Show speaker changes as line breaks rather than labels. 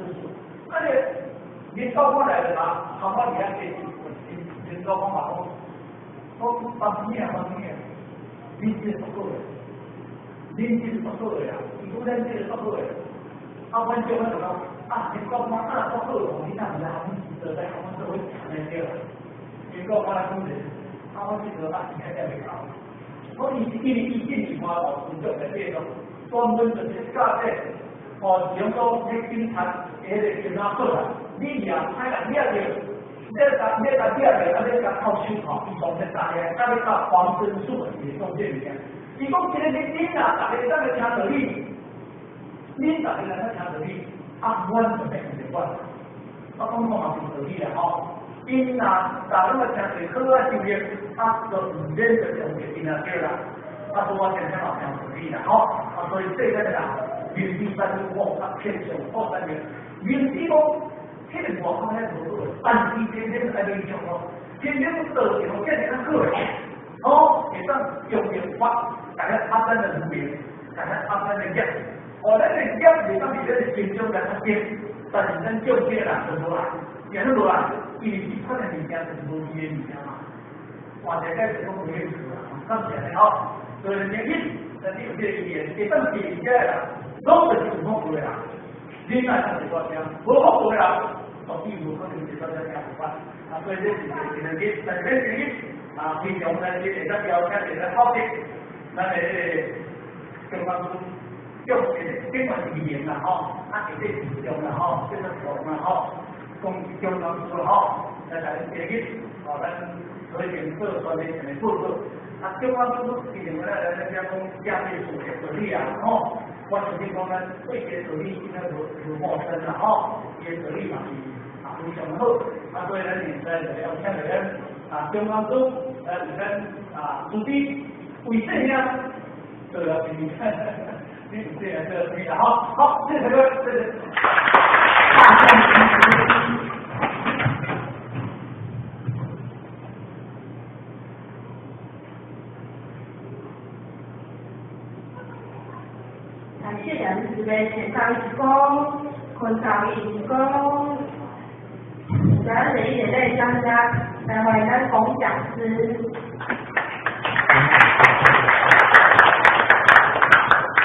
真数。啊，你林高峰来的嘛，长发底下给林高峰嘛讲，讲当面当面，你这是足好的，恁这是足好的啊，伊讲咱这个足好的，啊，阮叫阮就讲，啊，林高峰啊足好哦，你若毋知阮做在阮做伙安尼对啦。林高峰来讲者，啊，阮这个啊，真正袂够。我伊是因为伊进去看哦，工作内底咯，专门就是教这，哦，像讲迄警察，迄个警察好啦，你也歹人掠著，你共掠著，啊，你共扣手铐，伊当咧打咧，啊，你教防身术是创这物件。伊讲这个你恁啊，逐个当个听道理，恁逐个人咧听道理，啊，阮就免唔管。我讲讲嘛是道理啦吼。𪜶若逐拢会听者好啊就业，啊，就毋免就用着𪜶啊对啦。啊，所以我天天嘛听道理啦吼。啊，所以世间的人，明知山有虎，啊，偏向虎山行。明知讲，彼个外口遐无好，但是偏偏爱勉强哦，偏偏道场遮尔啊好个，哦，会当用用法，共咱压咱的无明，共咱压咱的业。哦，咱的业袂当伫咱的心中来发生，但是咱种这个人就无来，也都无来，因为这款的物件就是无味的物件嘛。换一个解释讲无兴趣啦，感谢你吼。所以年轻，但你有这个意愿，会当是这个人，拢就是有福报的人。你若听一寡声，无福报的人，到底无可能一寡声听无法。啊，所以这是一个日，但是这日啊，非常咱这会当邀请，会当学习，咱的这个中央村，用这个顶悬是语言啦吼，啊，下底是中啦吼，这个图啦吼，讲中央村吼，来来这个日，哦，咱可以做专业的报告。啊，中央村伊认为咱来咱遮讲亚非数的道理啊，吼，我相信讲咱对这个道理应该无无陌生啦吼，伊的道理嘛是啊非常好，啊，所以咱现在就要请着咱啊中央村来为咱啊主持为这样做了生意，你有这样做生意啦，好，好，谢谢各位，谢谢。
感谢梁慈悲前道一公，坤道一公，咱这一点在参加，来欢迎咱冯讲师。